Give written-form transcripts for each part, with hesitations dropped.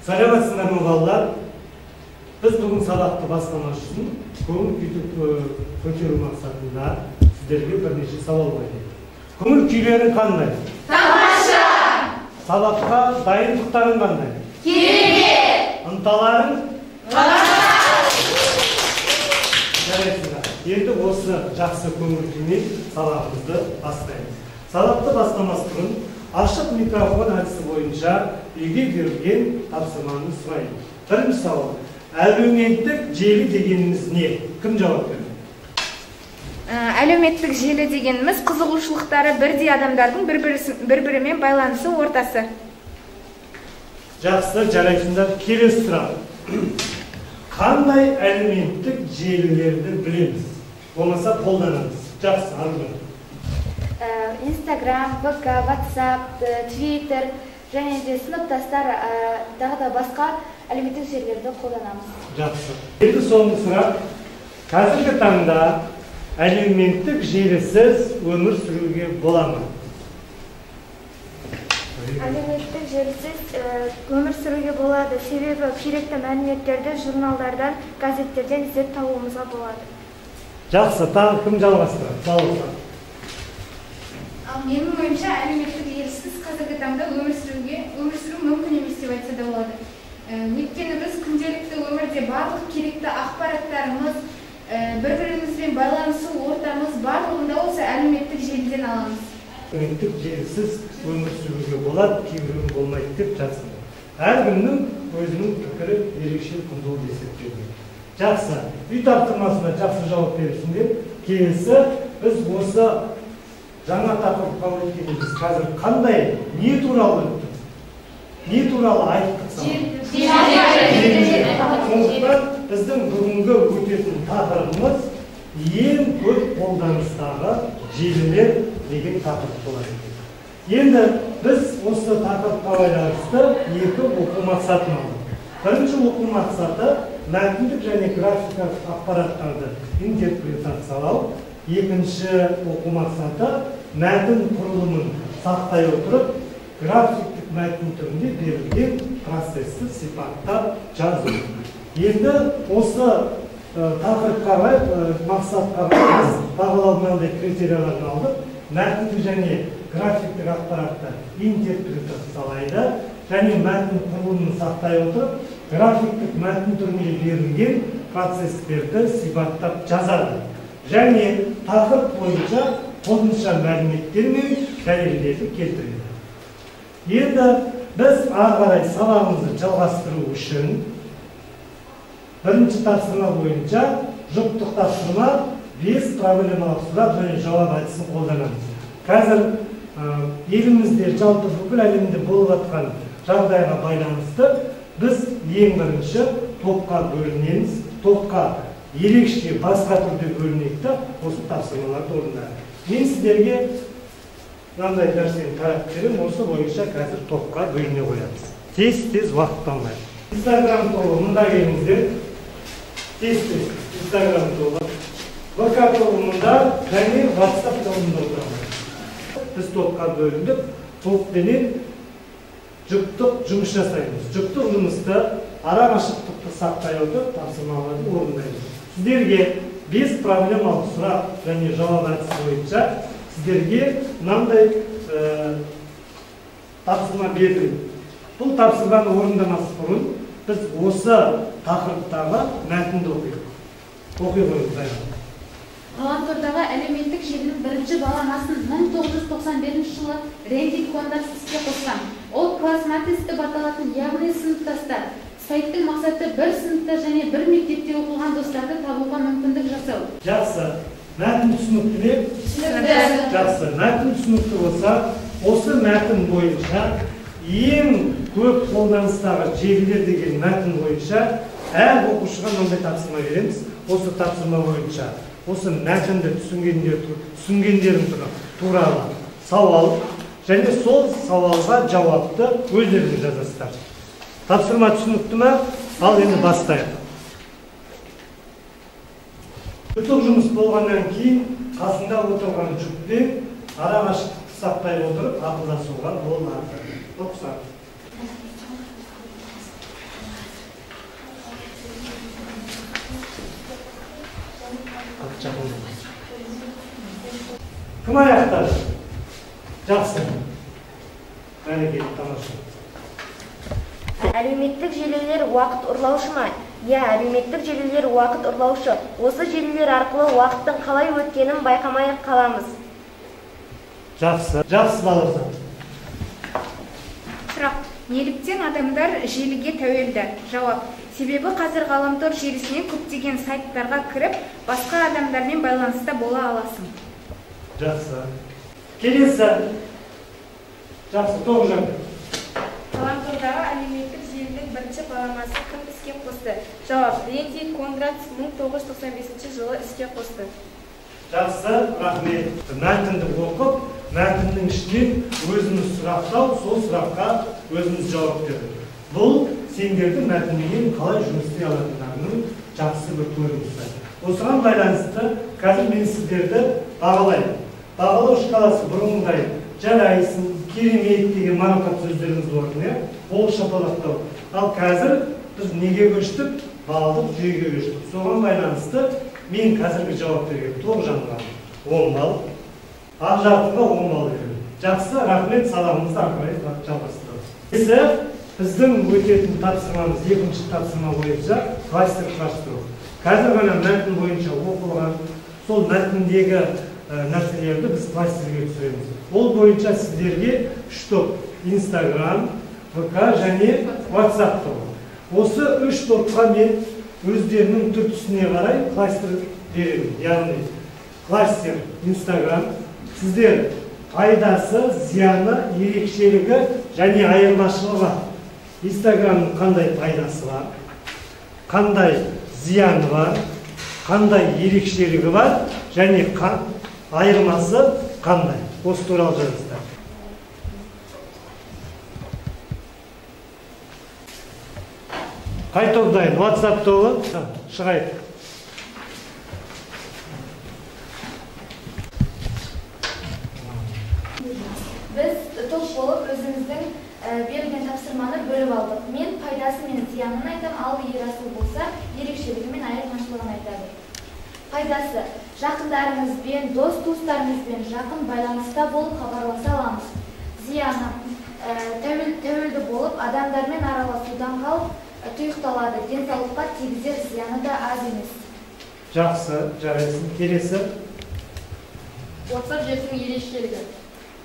Саламатсыздар ма, балалар? Біз бүгін сабақты бастамас үшін көңіл күйді көтеру мақсатында сіздерге бірнеше сауал қояйын. Көңіл күйлерің қандай? Тамаша! Сабаққа дайындықтарың қандай? Керемет! Ынталарың? Жарайсыңдар. Енді осы жақсы көңіл күймен сабағымызды бастаймыз. Сабақты бастамас бұрын ашық микрофон әдісі бойынша үйге берілген тапсырманы сұрайын. Бірінші сауал. Әлеуметтік желі дегеніміз не? Кім жауап берді? Әлеуметтік желі дегеніміз қызығушылықтары бірдей адамдардың бір-бірімен байланысу ортасы. Жақсы, жарайсыңдар. Келесі сұрақ. Қандай әлеуметтік желілерді білеміз? Болмаса қолданамыз. Жақсы, Аружан. Инстаграм, ВК, WhatsApp, Twitter және де сыныптастар, тағы да басқа әлеуметтік желілерді қолданамыз. Жақсы. Енді соңғы сұрақ. Қазіргі таңда әлеуметтік желісіз өмір сүруге бола ма? Әлеуметтік желісіз өмір сүруге болады. Себебі керекті мәліметтерді журналдардан, газеттерден іздеп табуымызға болады. Жақсы, тағы кім жалғастырады? Балалар. Ал менің ойымша, әлеуметтік желісіз қазіргі таңда өмір сүру мүмкін емес деп айтса да болады. Өйткені біз күнделікті өмірде барлық керекті ақпараттарымыз, бір-бірімізбен байланысу ортамыз барлығында осы әлеуметтік желіден аламыз. Әлеуметтік желісіз өмір сүруге болады, кейбіреуін болмайды деп жатсыңдар. Әркімнің өзінің пікірі ерекше құнды болып есептеледі. Жақсы, үй тапсырмасына жақсы жауап беріпсіңдер. Келесі біз осы жаңа тақырыпқа өткенде біз қазір қандай, не туралы өттік? Не туралы айттық саған? Сондықтан біздің бүгінгі өтетін тақырыбымыз ең көп қолданыстағы желілер деген тақырып болады. Енді біз осы тақырыпқа байланысты екі оқу мақсатын алдық. Бірінші оқу мақсаты мәтіндік және графикалық ақпараттарды интерпретациялау. Екінші оқу мақсаты мәтін құрылымын сақтай отырып, графиктік мәтін түрінде берілген процесті сипаттап жазу. Енді осы тақырыпқа қарай, мақсатқа қарай біз бағалау мынандай критерияларын алдық. Мәтінді және графиктік ақпаратты интерпретациялайды және мәтін құрылымын сақтай отырып, графиктік мәтін түрінде берілген процестерді сипаттап жазады. Және тақырып бойынша қосымша мәліметтер мен дәлелдерді келтіреді. Енді біз ары қарай сабағымызды жалғастыру үшін бірінші тапсырма бойынша жұптық тапсырма 5 проблемалық сұрақ және жауап әдісін қолданамыз. Қазір елімізде, жалпы бүкіл әлемде болып жатқан жағдайға байланысты біз ең бірінші топқа бөлінеміз. Топқа ерекше басқа түрде бөлінейік та осы тапсырмаларды орындайық. Мен сіздерге мынандай нәрсені таратып беремін, осы бойынша қазір топқа бөліне қоямыз. Тез-тез уақыт алмайық. Инстаграм тобы мында келіңіздер. Тез-тез Инстаграм тобы, ВК тобы мында және WhatsApp тобында отырамыз. Біз топқа бөліндік, топпенен жұптық жұмыс жасаймыз. Жұптық жұмысты ара қашықтықты сақтай отырып тапсырмаларды орындаймыз. Сіздерге 5 проблемалық сұрақ және жауап әдісі бойынша сіздерге мынандай тапсырма бердім. Бұл тапсырманы орындамас бұрын біз осы тақырыптағы мәтінді оқиық. Оқи қойыңыз, Айнұр. Ғаламтордағы әлеуметтік желінің бірінші баламасын 1995 жылы Рэнди Кондорс іске қосқан. Ол Classmates деп аталатын, яғни сыныптастар. Сайттың мақсаты бір сыныпта және бір мектепте оқыған достарды табуға мүмкіндік жасау. Жақсы. Мәтін түсінікті ме? Түсінікті. Жақсы. Мәтін түсінікті болса, осы мәтін бойынша ең көп қолданыстағы желілер деген мәтін бойынша әр оқушыға мынандай тапсырма береміз. Осы тапсырма бойынша осы мәтінді түсінгендерің туралы сауал және сол сауалға жауапты өздеріңіз жазасыздар. Тапсырма түсінікті ме? Ал енді бастайық. Жұптық жұмыс болғаннан кейін қасында отырған жұппен ара қашықтықты сақтай отырып ақылдасуға болады. Рұқсат. Кім аяқтады? Жақсы. Бәрекелді, тамаша. Әлеуметтік желілер уақыт ұрлаушы ма? Иә, әлеуметтік желілер уақыт ұрлаушы. Осы желілер арқылы уақыттың қалай өткенін байқамай қаламыз. Жақсы. Жақсы, балалар. Сұрақ. Неліктен адамдар желіге тәуелді? Жауап. Себебі қазір ғаламтор желісінен көптеген сайттарға кіріп, басқа адамдармен байланыста бола аласың. Жақсы. Келесі. Жақсы, Тоғжан. Ғаламтордағы әлеуметтік желінің бірінші баламасы кім іске қосты? Жауап. Рэнди Кондратс 1995 жылы іске қосты. Жақсы, рахмет. Мәтінді оқып, мәтіннің ішінен өзіміз сұрақтау, сол сұраққа өзіміз жауап бердік. Бұл сендердің мәтінмен қалай жұмыс істей алатындарының жақсы бір көрінісі. Осыған байланысты қазір мен сіздерді бағалаймын. Бағалау шкаласы бұрынғыдай жарайсың, керемет деген марапат сөздеріңіз болатын, иә? Қол шапалақтау. Ал қазір біз неге көштік? Балдық жүйеге көштік. Соған байланысты мен қазіргі жауап берген Тоғжанға 10 балл, Ақжарқынға 10 балл беремін. Жақсы, рахмет, сабағымызды ары қарай жалғастырамыз. Келесі біздің өтетін тапсырмамыз екінші тапсырма бойынша кластер құрастыру. Қазір ғана мәтін бойынша оқылған сол мәтіндегі нәрселерді біз кластерге түсіреміз. Ол бойынша сіздерге 3 топ: Инстаграм, ВК және WhatsApp тобы. Осы 3 топқа мен өздерінің түр-түсіне қарай кластер беремін. Яғни кластер Инстаграм, сіздер пайдасы, зияны, ерекшелігі және айырмашылығы. Инстаграмның қандай пайдасы бар, қандай зияны бар, қандай ерекшелігі бар және айырмасы қандай. Осы туралы жазыңыздар. Қай топ дайын? WhatsApp тобы. Шығайық. Біз топ болып өзіміздің берілген тапсырманы бөліп алдық. Мен пайдасы мен зиянын айтам, ал Ерасыл болса ерекшелігі мен айырмашылығын айтады. Пайдасы: жақындарымызбен, дос туыстарымызбен жақын байланыста болып хабарласа аламыз. Зияны: тәуелді болып, адамдармен араласудан қалып, тұйықталады, денсаулыққа тигізер зияны да аз емес. Жақсы, жарайсың. Келесі. WhatsApp желісінің ерекшелігі: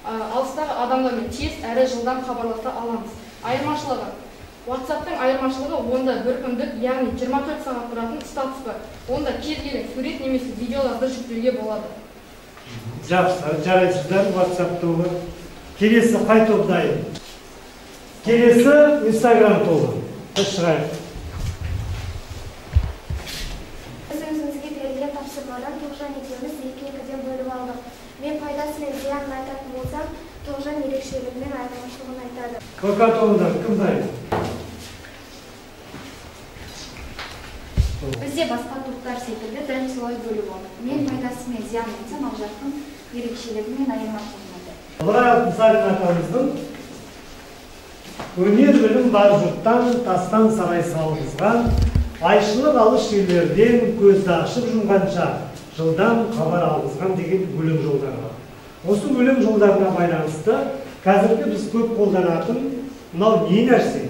алыстағы адамдармен тез әрі жылдам хабарласа аламыз. Айырмашылығы: WhatsApp'тың айырмашылығы онда бір күндік, яғни 24 сағат тұратын статус бар. Онда кез келген сурет немесе видеоларды жүктеуге болады. Жақсы, жарайсыздар, WhatsApp тобы. Келесі қай топ дайын? Келесі Instagram тобы. Біз шығайық. Біз өзімізге берілген тапсырмадан Тоғжан екеуміз екі-екіден бөліп алдық. Мен пайдасы мен зиянын айтатын болсам, Тоғжан ерекшелігі мен айырмашылығын айтады. ВК тобынан кім дайын? Біз де басқа топтар секілді дәл солай бөліп алдық. Мен пайдасы мен зиянын айтсам, Ақжарқын ерекшелігі мен айырмашылығын айтады. Ыбырай Алтынсарин атамыздың өнер білім бар жұрттан тастан сарай салғызған, айшылық алыс жерлерден көзді ашып жұмғанша жылдам хабар алғызған деген өлең жолдары бар. Осы өлең жолдарына байланысты қазіргі біз көп қолданатын мынау не нәрсе?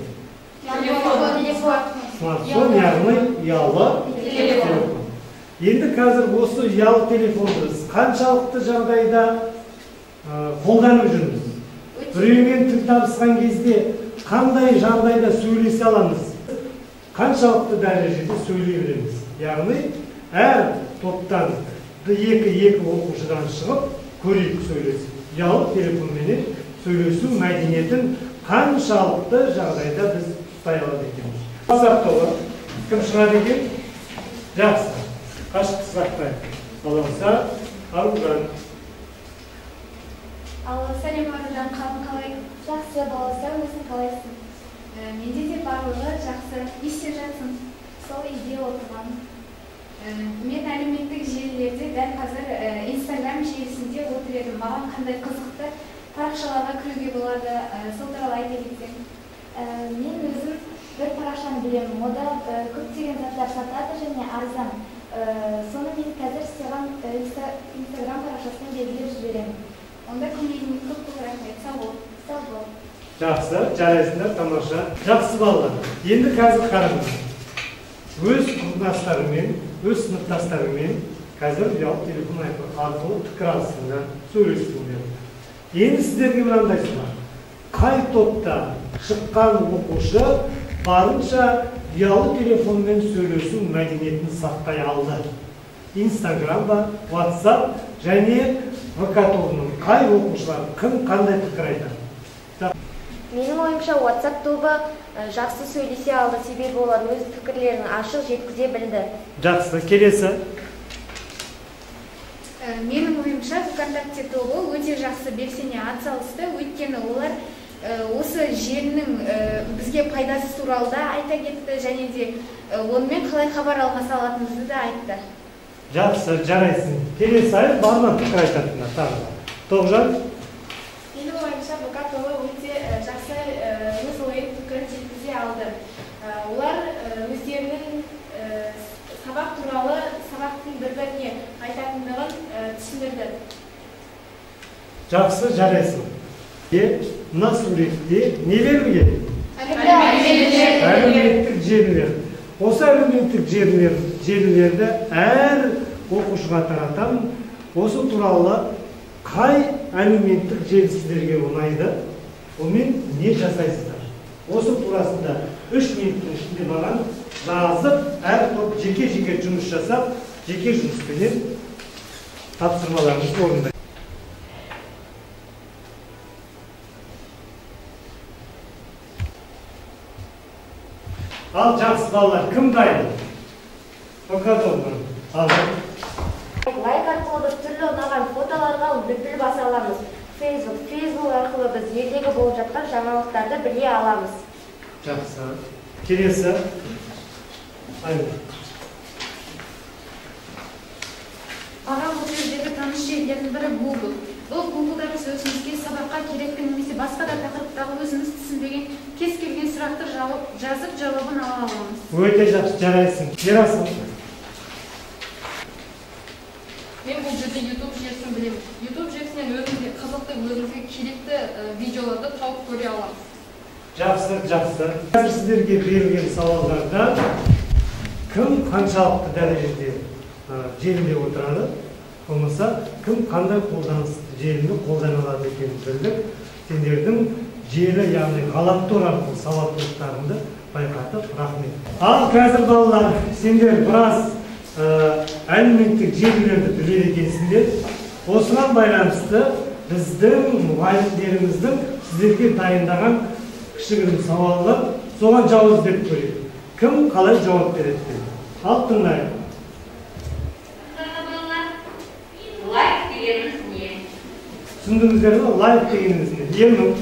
Смартфон, яғни ұялы телефон. Енді қазір осы ұялы телефонды біз қаншалықты жағдайда қолданып жүрміз? Біреумен тіл табысқан кезде қандай жағдайда сөйлесе аламыз? Қаншалықты дәрежеде сөйлей білеміз? Яғни әр топтан екі-екі оқушыдан шығып көрейік сөйлесіп. Ұялы телефонменен сөйлесу мәдениетін қаншалықты жағдайда біз ұстай алады екенбіз. WhatsApp тобы. Кім шығады екен? Жақсы. Қашықтық сақтайық. Балауса, Аружан. Алло, сәлем Аружан, қалың қалай? Жақсы, Балауса, өзің қалайсың? Менде де барлығы жақсы. Не істеп жатсың? Сол үйде отырған. Мен әлеуметтік желілерде дәл қазір Инстаграм желісінде отыр едім. Маған қандай қызықты парақшаларға кіруге болады, сол туралы айта кетсең. Мен өзім бір парақшаны білемін. Ода көптеген заттар сатады және арзан. Соны мен қазір саған Инстаграм парақшасынан белгілеп жіберемін. Онда көмегіңе көп көп рахмет. Сау бол. Сау бол. Жақсы, жарайсыңдар, тамаша. Жақсы балалар. Енді қазір қараңыз. Өз құрдастарыңмен, өз сыныптастарыңмен қазір ұялы телефон арқылы пікір алысыңдар, сөйлессіңдер. Енді сіздерге мынандай сұрақ. Қай топта шыққан оқушы барынша ұялы телефонмен сөйлесу мәдениетін сақтай алды? Инстаграм ба, WhatsApp және ВК тобының қай оқушылар кім қандай пікір айтады? Менің ойымша, WhatsApp тобы жақсы сөйлесе алды, себебі олар өз пікірлерін ашық жеткізе білді. Жақсы, келесі. Менің ойымша, ВКонтакте тобы өте жақсы белсене атсалысты, өйткені олар осы желінің бізге пайдасы туралы да айта кетті, және де онымен қалай хабар алмаса алатынымызды да айтты. Жақсы, жарайсың. Келесі ай бар ма пікір айтатындар тағы да? Тоғжан? Менің ойымша, ВК тобы өте жақсы өз ойын, пікірін жеткізе алды. Олар өздерінің сабақ туралы, сабақтың бір-біріне айтатындығын түсіндірді. Жақсы, жарайсың. Мына суретте не берілген? Әлеуметтік желілер. Осы әлеуметтік желілерді әр оқушыға таратамын. Осы туралы қай әлеуметтік желі сіздерге ұнайды, онымен не жасайсыздар? Осы турасында 3 минуттың ішінде маған жазып, әр топ жеке-жеке жұмыс жасап, жеке жұмыспенен тапсырмаларыңызды орындайды. Ал жақсы балалар, кім дайын? ВК тобынан. Ал. Лайк арқылы біз түрлі ұнаған фотоларға лүпіл баса аламыз. Facebook арқылы біз елдегі болып жатқан жаңалықтарды біле аламыз. Жақсы. Келесі. Айнұр. Маған бұл жердегі таныс желілердің бірі Google. Бұл Google'да біз өзімізге сабаққа керекті немесе басқа да тақырыптағы өзіміз түсінбеген кез келген сұрақты жазып жауабын ала аламыз. Өте жақсы, жарайсың. Ерасыл. Мен бұл жерде YouTube желісін білемін. YouTube желісінен өзімізге қызықты, өзімізге керекті видеоларды тауып көре аламыз. Жақсы, жақсы. Қазір сіздерге берілген сауалдарда кім қаншалықты дәрежеде желіде отырады, болмаса кім қандай қолданыс желіні қолдана алады екенін білдік. Сендердің желі, яғни ғаламтор арқылы сауаттылықтарыңды байқатып, рахмет. Ал қазір балалар, сендер біраз әлеуметтік желілерді біледі екенсіңдер. Осыған байланысты біздің мұғалімдеріміздің сіздерге дайындаған кішігірім сауалы, соған жауап іздеп көрейік. Кім қалай жауап береді деп. Ал тыңдайық. Лайк дегеніміз не? Түсіндіңіздер ме? Лайк дегеніміз не? Ернұр.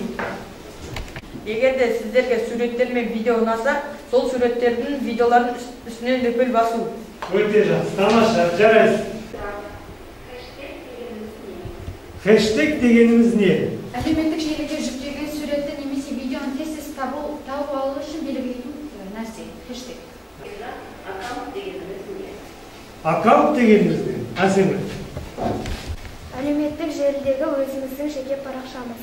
Егер де сіздерге суреттер мен видео ұнаса, сол суреттердің, видеолардың үстінен лүпіл басу. Өте жақсы, тамаша, жарайсыз. Хэштег дегеніміз не? Әлеуметтік желіге жүктелген суретті немесе видеоны тез-тез тауып алу үшін белгілейтін нәрсе. Хэштег. Аккаунт дегеніміз не? Аккаунт дегеніміз не? Әсемгүл. Әлеуметтік желідегі өзіміздің жеке парақшамыз.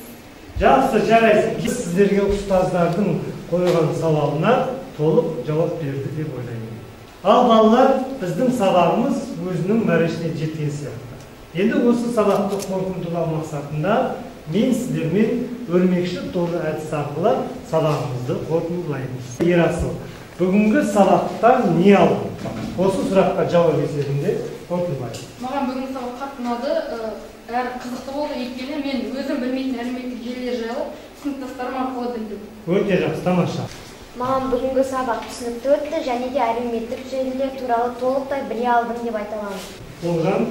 Жақсы, жарайсың. Сіздерге ұстаздардың қойған сауалына толық жауап берді деп ойлаймын. Ал балалар, біздің сабағымыз өзінің мәресіне жеткен сияқты. Енді осы сабақты қорытындылау мақсатында мен сіздермен өрмекші торы әдісі арқылы сабағымызды қорытындылаймыз. Ерасыл, бүгінгі сабақтан не алдың? Осы сұраққа жауап есебінде қорытындылаймыз. Маған бүгінгі сабақ қатты ұнады, әрі қызықты болды, өйткені мен өзім білмейтін әлеуметтік желілер жайлы сыныптастарым арқылы білдім. Өте жақсы, тамаша. Маған бүгінгі сабақ түсінікті өтті және де әлеуметтік желілер туралы толықтай біле алдым деп айта аламын. Тоғжан?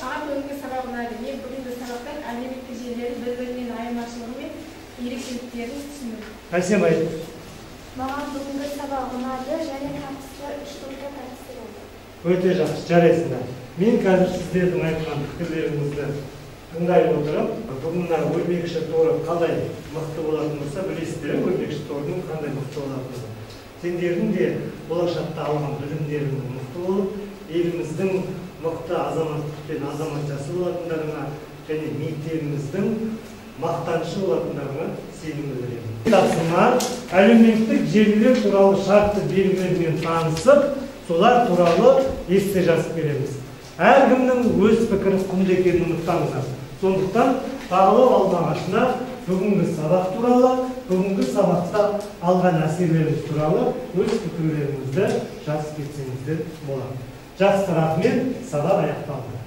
Маған бүгінгі сабақ ұнады. Мен бүгінгі сабақтан әлеуметтік желілердің бір-бірінен айырмашылығы мен ерекшеліктерін түсіндім. Әсем айт. Маған бүгінгі сабақ ұнады және тартысты үш топта тартысты болды. Өте жақсы, жарайсыңдар. Мен қазір сіздердің айтқан пікірлеріңізді тыңдай отырып, бүгін мына өрмекші торы қалай мықты болатын болса, білесіздер, өрмекші торының қандай мықты болатынын. Сендердің де болашақта алған білімдеріңнің мықты болып, Еліміздің мықты азаматтық пен азаматшасы болатындарына және мектебіміздің мақтанышы болатындарына сенім білдіремін. Тапсырма: әлеуметтік желілер туралы шартты белгілермен танысып, солар туралы эссе жазып береміз. Әркімнің өз пікірі құнды екенін ұмытпаңыздар. Сондықтан бағалау алмағашына бүгінгі сабақ туралы, бүгінгі сабақта алған әсерлеріңіз туралы өз пікірлеріңізді жазып кетсеңіздер болады. Жақсы, рахмет, сабақ аяқталды.